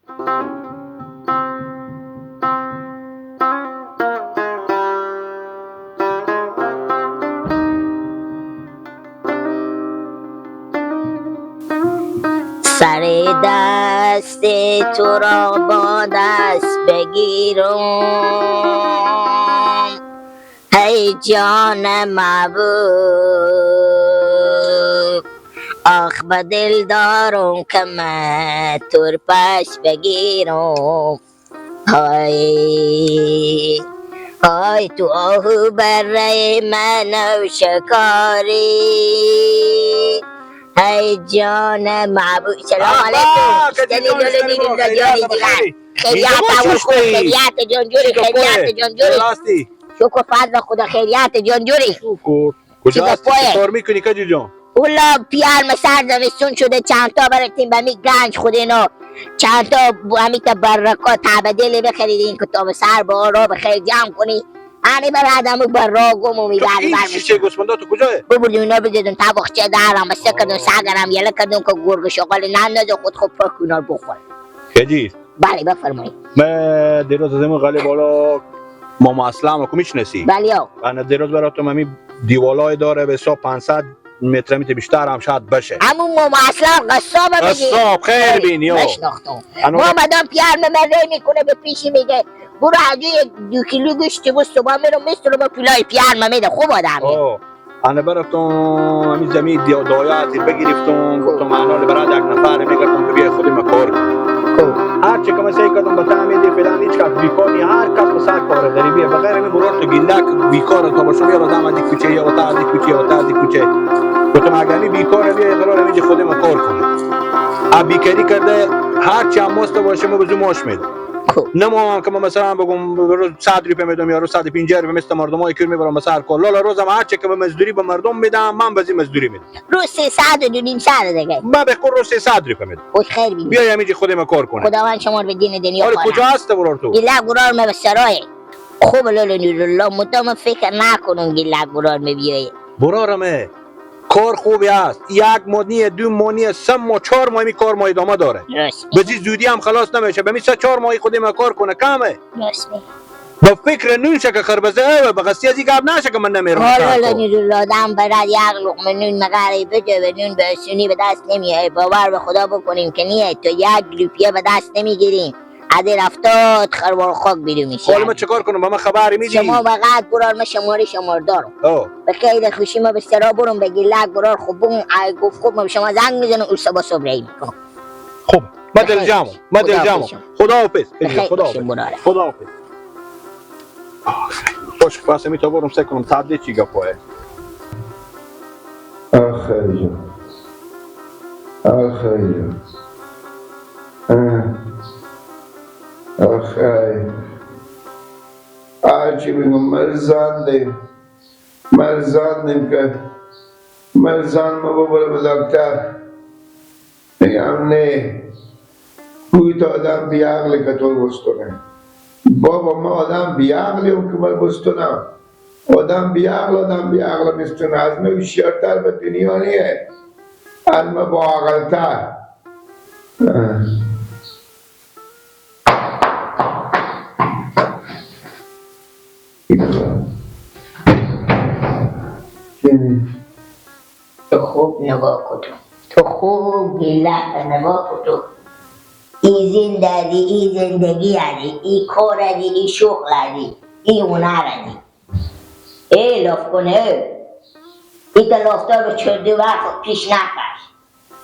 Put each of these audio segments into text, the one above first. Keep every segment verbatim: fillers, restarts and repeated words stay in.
سر دست تو را با دست بگیرم، ای جان محبوب، آخ به دلدارم که من ترپش بگیرم. های، های تو آهو برای من نوشکاری. ای جان محبوب، سلام آه، علیکم. آه، کجی جان، دلی دلی سلام، دلی خیریت جانی دیگر. بخیری. خیریت اینجا اول خوب، شستی. خیریت جان جوری، چی تو خیریت خوبه؟ جان جوری. راستی. شکر فضل خدا، خیریت جان جوری. شکر. کجا چی هستی؟ گپایه؟ چه کار می‌کنی کجی جان؟ والله پیار، مه سر زمستون شده، چند تا برفتیم به می گنج خود اینا، چند تا ب-، همی تا برکا تبدیل بخریدیم که تا به سر با را به خیر جمع کنی. همی بر آدم بر را گم و تو می‌بری این بر شیشه می‌شه. گوسفندا تو کجایه؟ ببردیم اینا بزدم تا باغچه دارم، بسته کردم، آه. سگرم یله کردم که گرگ شغال نندازه، خود خود پاک اینا رو بخور. کجی؟ بله، بفرمایید. من دیروز از این غالب حالا ماما اسلم کو می‌شناسی؟ بله، آو. انا دیروز براتون همین دیوالای داره، به حساب پانصد متر میته، بیشتر هم شاید بشه. همون ماما اسلم قصاب میگی؟ قصاب، خیر بله، بین، یو. بشناختم. انا ما مدام پیار مه مره می‌کنه به پیشی میگه، برو هجو یک دو کیلو گوشت بو، صبح میرم می‌سرم با پولای پیار مه میده، خوب آدمی. آه. انه برفتم، همی زمین دی-، دایاتی بگرفتم، گفتم، انا برای یک نفر می‌گفتم که بیای خودی ما کار کن. خب. هر چی که من سعی کردم، به تعمید فلان، هیچ کس بیکار نی، هر کس به سر کار غریبی، بغیر همی برار تو گیلک بیکار، تا باشم یا آدم از این کوچه، یا وتا از این کوچه، یا وتا از این کوچه. گفتم، اگر همی بیکار بیای، قرار همی خودی ما کار کنم. ا بیکاری کرده، هر چی هم ماست باشه، ما به زو ماش می‌دم. خب. نمو هم که من مثلاً بگم، روز صد روپیه می‌دم یا روز صد و پنجاه روپیه، مثل مردمای کور می‌برم به سر کار. لالا روزم هر چی که به مزدوری به مردم می‌دم، من به زی مزدوری می‌دم. روز سه صد و دو نیم صد دیگه. من به خود روز سه صد روپیه می‌دم. خوش خیر بینی. بیا همینجی خودی ما کار کنه. خداوند شما رو به دین دنیا حالا پاره. کجا هست برار تو؟ گیلک گرار مه به سرایه. خوب لالا نورالله، مدام فکر نکنم گیلک گرار مه بیایه. برارمه، کار خوبی است. یک ماه نیه، دو ماه نیه، سه ماه، چهار ماه می کار ما ادامه داره. راست می‌گی. به زی زودی هم خلاص نمیشه. به می سه چهار ماهی خودی ما کار کنه کمه. راست می‌گی. به فکر نون شه که خربزه و به قصدی از این گپ نشه که من نمیرم حالا سر کار. لنی دل آدم برد یک لقمه نون مگره بده و نون به سونی به دست نمیه. باور به خدا بکنیم که نیه، تو یک روپیه به دست نمیگیریم. ادی رفتاد خروار خاک بیرون می‌شه. حالا من چیکار کنم؟ با من خبری می‌دی؟ شما فقط برار، من شماره شمار دارم. آه. به خیر خوشی ما به سرا برم، به گیلک برار، خب بگم، ای گفت خب ما به شما زنگ می‌زنم، اون صبح صبح رای می‌کنم. خب، من به خیر دلجمم، خوشی. من خدا دلجمم. حافظ شما. خدا حافظ. به خیر خدا خوشی حافظ. برار. خدا حافظ. آخ، خوش، پس می تو برم سه کنم، تعدی چی گپایه؟ آخ، ای جان. آخ، ای جان. اه. آخ، ای. هرچی بگم، مرزان دیم. مرزان دیم که مرزان ما ببره به دکتر. می‌گم نه. کوی تو آدم بی‌عقل که تو بستونه. بابا، ما آدم بی‌عقلیم که من بستونم. آدم بی‌عقل، آدم بی‌عقل بستونه. از من هوشیارتر به دنیا نیه. از من با عقل‌تر. اه. تو خوب نگاه کن تو. تو خوب گیلک نگاه کن تو. ای زنده دی، ای زندگی دی، ای کار دی، ای شغل دی، ای هنر دی. ای لاف کنه. ای تا لافتار به چردی وقت پیش نکش.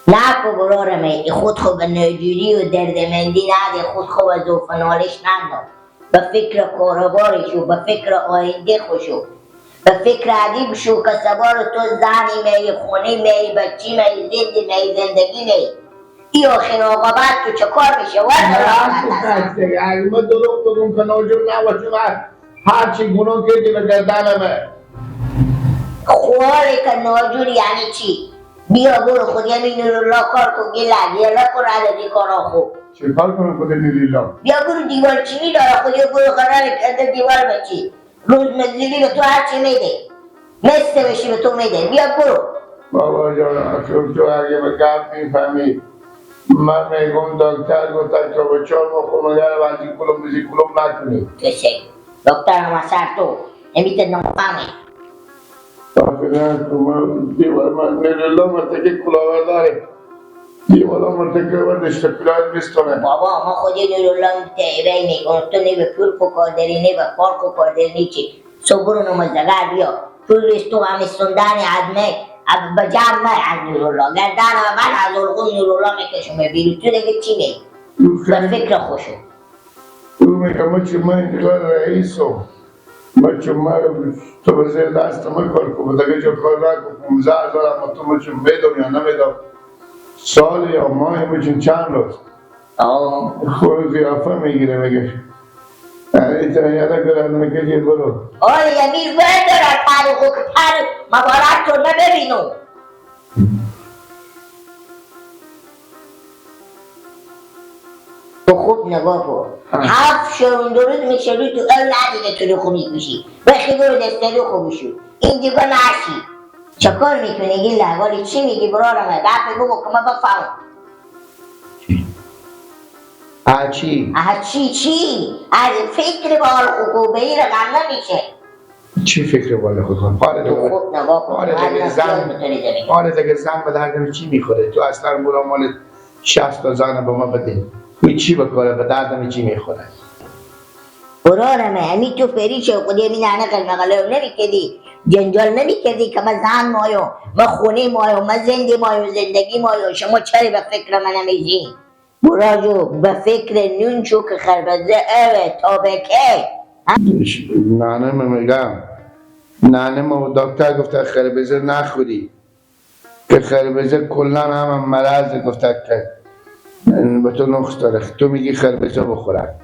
نکو برارمه، ای خود خو به ناجوری و دردمندی نده، خود خو به زوف و نالش ننداز. به فکر کاروبارش و به فکر آینده خوشو. به فکر ادی بشو که سوار تو زنی می، خونی می، بچی می، زندی می، زندگی می. ای آخر عاقبت تو چه کار می‌شه؟ وای نه، خدا تو خسته. اگه ما دروغ بگم که ناجور نباشم، هر چی گناه کردی به گردنمه. خواره که ناجور یعنی چی؟ بیا برو خودی همین نورالله کار کن، گیلک، گیلک کن، از این کارا خوب. چه کار کنم خودی نورالله؟ بیا برو دیوال چینی داره، خودی برو قرار کرده دیوال بچی. روز مزدوری به تو هر چی می‌ده. مثل بشی به تو می‌ده. بیا برو. بابا جان، تو، تو اگه به گپ می‌فهمی، من می‌گم دکتر گفته که به چهار ماه خو مگر وزی کلوم بزی کلوم نکنی. کسی؟ دکتر هم سر تو. امیت نفهمی. آخه نه، تو من دیوار من نیرلا مرتکه کلاوه داره. دیوالا مرتکه و نشته کلاه نیستونه. بابا، ما خودی نورالله تهیبه می‌گم، تو نه به پول کو کار داری، نه به پارک کو کار داری، نه چی. صبح برو نماز دگر بیا. پول ریز تو همه سندن عدمه، اب بجمع از نورالله. گردن اول از الگوی نورالله می‌کشم بیرون. تو دیگه چی می‌گی؟ به فکر خوشو. او میگه، من چی، من اینجا رئیسم. من چی، من تو به زیر دست من کار کنم، دیگه جا کار نکنم. پونزده هزار اما تو من چی می‌دم یا نمی‌دم؟ سال یا ماه، من چی چند روز؟ آه. خور قیافه می‌گیره، میگه. یعنی تا یاده گرد می‌کشی، برو. آره، یعنی ور داره، پر خو که پر مبارک تو نبینو. تو خوب نگاه کن. آه. هفت شب دو روز می‌شه تو ال ندیده تو رو خو می‌کشی. بخی برو دسته رو خو بشو. این دیگه نشی. چه کار می‌کنی گیله؟ ولی چی می‌گی برارم؟ گپ بگو که من بفهمم. آ چی؟ آ چی چی؟ آ فکر بال خو کو به این رقم نمیشه. چی فکر بال خو کنم؟ حال تو دیگه، خوب نگاه کن. حال دیگه زن، حال دیگه زن به درد چی می‌خوره؟ تو اصلاً برو مال شصت تا زن به ما بده. تو چی بکاره؟ به درد چی می‌خوره؟ برارم، همی تو فری چه خودی همی ننه قلمقلو نمی‌کردی، جنجال نمی‌کردی که من زن مایو، من خونه مایو، من زندگی مایو، زندگی مایو، شما چرا به فکر من نمی‌شین؟ برار جو، به فکر نون چو که خربزه اوه، تا به کی؟ ننه من می‌گم، ننه ما دکتر گفته خربزه نخوری. که خربزه کلاً همه مرض گفته که به تو نقص داره، تو می‌گی خربزه بخوره.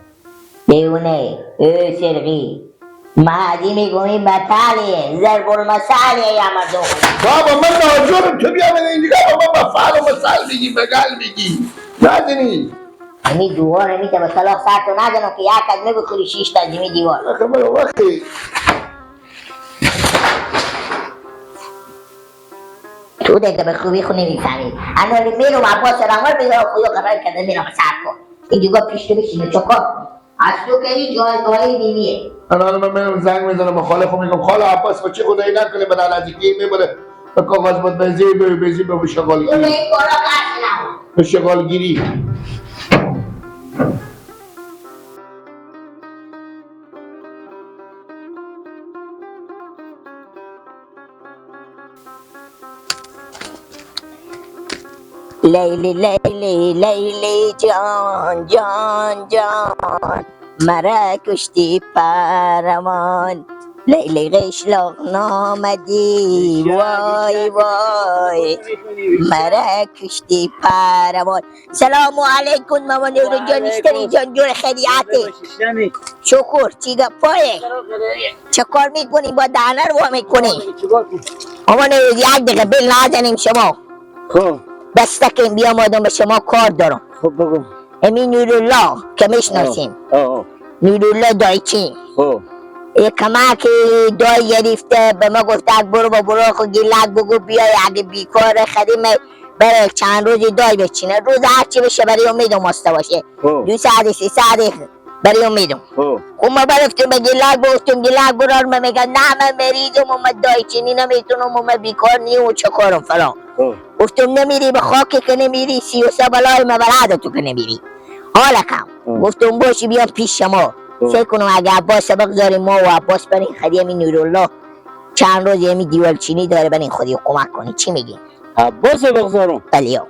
دیونه، ای سرقی، مهدی می‌گومی بطالیه، ضرب المثلیه یا مردم. بابا من ناجورم، تو بیا من اینجا با من به فعل و مثل می‌گی، به گل می‌گی. نازنی. همی دووار همی تا به طلاق سر تو نزنم که یک از می بخوری شیش تا از می دیوار. آخه من وقتی تو دیگه به خوبی خو نمی‌فهمی. انا میرم عباس رنگار بذار خدا قرار کرده میرم سر کن. این دیگه پیش تو بشینه چکار؟ از تو که هیچ جایگاهی نیه. الان من میرم زنگ می‌زنم به خاله خو می‌گم خاله عباس خو چی خدایی نکنه به نزدیکی می‌بره به کاغذ بود بزی به بزی به تو شغالگیری. به این کارا قصد نکن. به شغالگیری. لیلی، لیلی، لیلی جان، جان، جان، مره کشتی پرمان. لیلی قشلاق نامدی، وای، وای، مره کشتی پرمان. سلام علیکم ماما نورو جان، ایشتری جان، جور خیریته؟ شکر، چی گپایه؟ چه کار می‌کنی؟ با دهنه رو وا می‌کنی؟ ماما نورو، یک دقیقه بیل نزنیم شما. خب. بس تکیم بیام آدم به شما کار دارم. خب بگو. امی نورالله که می‌شناسیم. آه، آه. نورالله دایچی. خب. یه کمک دای گرفته، به ما گفته برو با برو خو گیلک بگو بیای، اگه بیکاره خریم بره چند روزی دای بچینه، روز هرچی بشه برای اون می‌دم واسطه باشه. خب. دو ساعت، سه ساعت برای اون می‌دم. خب. خب ما برفتیم به گیلک، گفتم گیلک برار، من می‌گم نه من مریضم و من دای چینی نمی‌تونم و من بیکار نیم و چه کارم فلان. خب. گفتم نمیری به خاکی که نمیری، سی و سه بلای من بلد تو که نمیری. حالا کم. خب. گفتم باشی بیام پیش شما. خب. فکر کنم اگه عباس سبق داریم ما و عباس برین خریم این نورالله چند روزی همی دیوال چینی داره، برین خودی کمک کنی. چی می‌گی؟ عباس بغزارم. بله.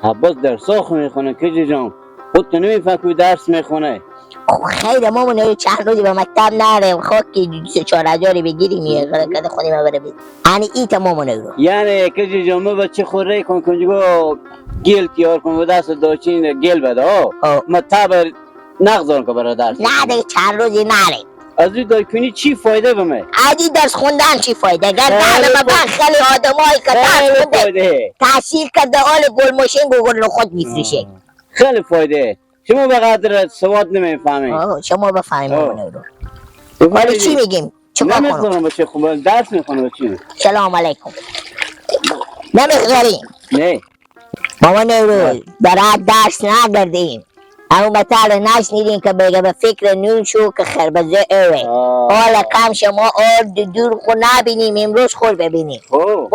عباس درسا خو می‌خونه کجی جان. خود تو نمی‌فهمی درس می‌خونه. خو خیر ماما نورو چند روزی به مکتب نره. خاکی دو سه چهار هزاری بگیری میه غره کده خودی ما بره بید. یعنی ای تمام نورو. یعنی کجی جان ما بچه خو ری کن کنجگو گل تیار کن و دست داچین گل بده ها. آه. ما تبر نغزان که برای درس. نه دیگه چند روزی نره. از این دای کنی چی فایده به من؟ از این درس خوندن چی فایده؟ گر خیلی نه به من خیلی آدمایی که درس خیلی خونده، فایده. تحصیل کرده، آل گل ماشین گوگل رو خود می‌فروشه. آه. خیلی فایده. شما به قدر سواد نمی‌فهمید. آه، شما بفهمید آه. ماما نورو. بفهمید. حالا چی می‌گیم؟ چیکار کنم؟ نمی‌خونم بچه خوب، درس می‌خونم بچه. سلام علیکم. نمی‌خونی؟ نه. ماما نوروز، بله. برات درس نگردیم. او متل نشنیدین که بگه به فکر نون شو که خربزه اوه. آه. حال کم شما آرد دور خو نبینیم، امروز خور ببینیم. خب.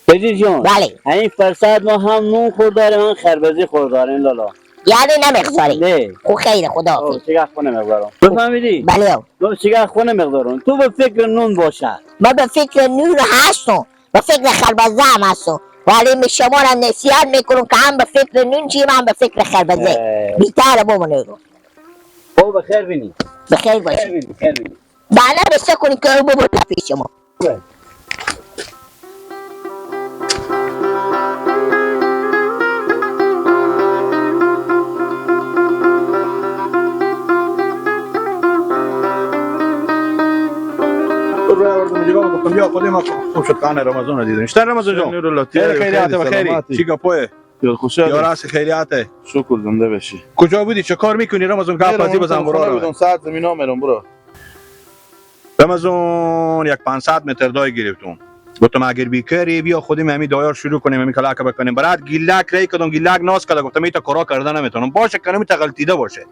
بجی جان. بله. این فرصت ما هم نون خور داریم، هم خربزه خور داریم لالا. یعنی نمیخوری؟ نه. خو خیره، خدا حافظ. چیگه خو نمیخورم. بفهمیدی؟ بله. تو چیگه خو نمیخورم. تو به فکر نون باشه. من به فکر نون هستم. به فکر خربزه هم هستم. ولی می شما را نصیحت می‌کنم که هم به فکر نون شیم، هم به فکر خربزه. اه. بیتر بمونه رو. خب، بخیر بینی. بخیر باشی. خیر بینی، خیر بینی. دانه بسته کنی که او ببر پیش شما. بله. رو آوردم اینجا، گفتم بیا خودی ما خوب شد، کانه رمضان دیدم. اشتر رمضان جان. نور الله، خیر، خیریت، خیری، بخیری. سلامتی. چی گپویه؟ یار خوشی. یار هستی، خیریته؟ شکر، زنده بشی. کجا بودی؟ چه کار می‌کنی رمضان؟ گپ ازی بزن برو. خونه بودم، ساعت زمینا میرم برو. رمضان، یک پانصد متر دای گرفتم. گفتم اگر بیکاری بیا خودی همی دایار شروع کنیم، همی کلاک بکنیم. برات گیلک ری کدم، گیلک ناز کده. گفتم ایتا کارا کرده نمیتونم. باشه کنم ایتا غلطیده باشه.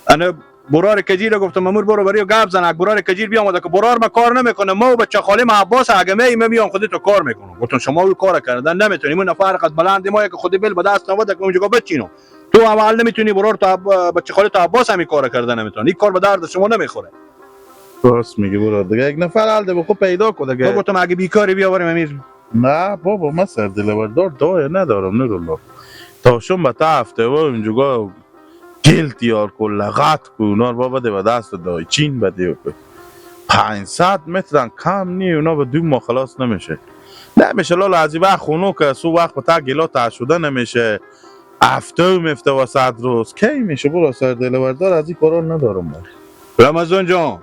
انه برار کجیر گفتم امور برو برای گپ زنک. برار کجیر بیامده که برار ما کار نمیکنه، ما و بچه خاله ما عباس اگه می من میام خودی تو کار میکنم. گفتم شما او کار کردن نمیتونی، من نفر قد بلند ما که خودی بل به دست نوده که اونجا بچینم. تو اول نمیتونی برار تو عب-، بچه خاله تو عباس همی کار کردن نمیتونی، این کار به درد شما نمیخوره. راست میگی برار، دیگه یک نفر حال ده به خود پیدا کو دیگه. ما گفتم اگه بیکاری بیا بریم امیر. نه بابا، من سر دل بردار دای ندارم نورالله. تا شم به تا هفته و اونجا گل تیار کو، لغت کو، اونا رو بده به دست دای چین بده کو. پنجصد متر هم کم نی، اونا به دو ماه خلاص نمیشه. نمیشه لالا، از این وقت خونو که سو وقت به تا گلا تا شده نمیشه. هفته مفته و صد روز کی میشه؟ برو سر دل بردار، از این کارا ندارم من. رمضان جان،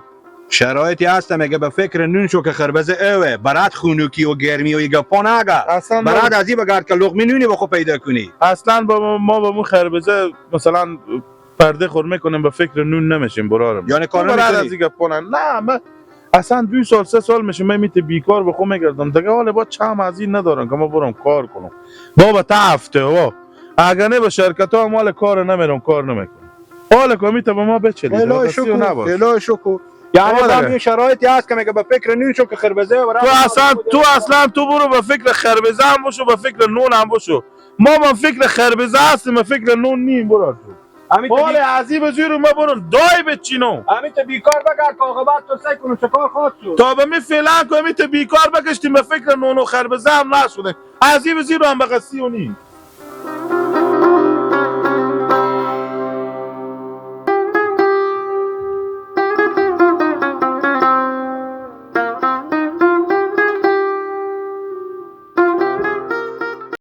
شرایطی هستم اگه به فکر نون شو که خربزه اوه، برات خونوکی و گرمی و ای گپا نگه. اصلاً ما برات از این بگرد که لقمه نونی به خود پیدا کنی. اصلاً با ما، ما به مو خربزه مثلاً پرده خور می‌کنیم، به فکر نون نمیشیم برارم. یعنی کار تو برات نمی‌کنی؟ از این گپا نه. نه، من اصلاً دو سال، سه سال میشه من میته بیکار به خود میگردم. دیگه حال با چم از این ندارم که ما برم کار کنم. بابا تا هفته ها. اگه نه به شرکت ها هم حال کار نمیرم، کار نمیکنم. حال کمیت به ما بچلی، الهی شکر، الهی شکر. یعنی آره. با هم یه شرایطی هست که میگه به فکر نون شو که خربزه و تو اصلاً، تو اصلاً تو برو به فکر خربزه هم بشو، به فکر نون هم بشو. ما به فکر خربزه هستیم، به فکر نون نیم برار تو. همین تو حال بی- از این به زیر ما برون دای بچینو. همین تو بیکار بگرد که عاقبت تو سعی کنو چه کار خواست شد. تا به می فعلاً که همین تو بیکار بگشتیم، به فکر نون و خربزه هم نشدیم. از این به زیر هم به قصی و نیم.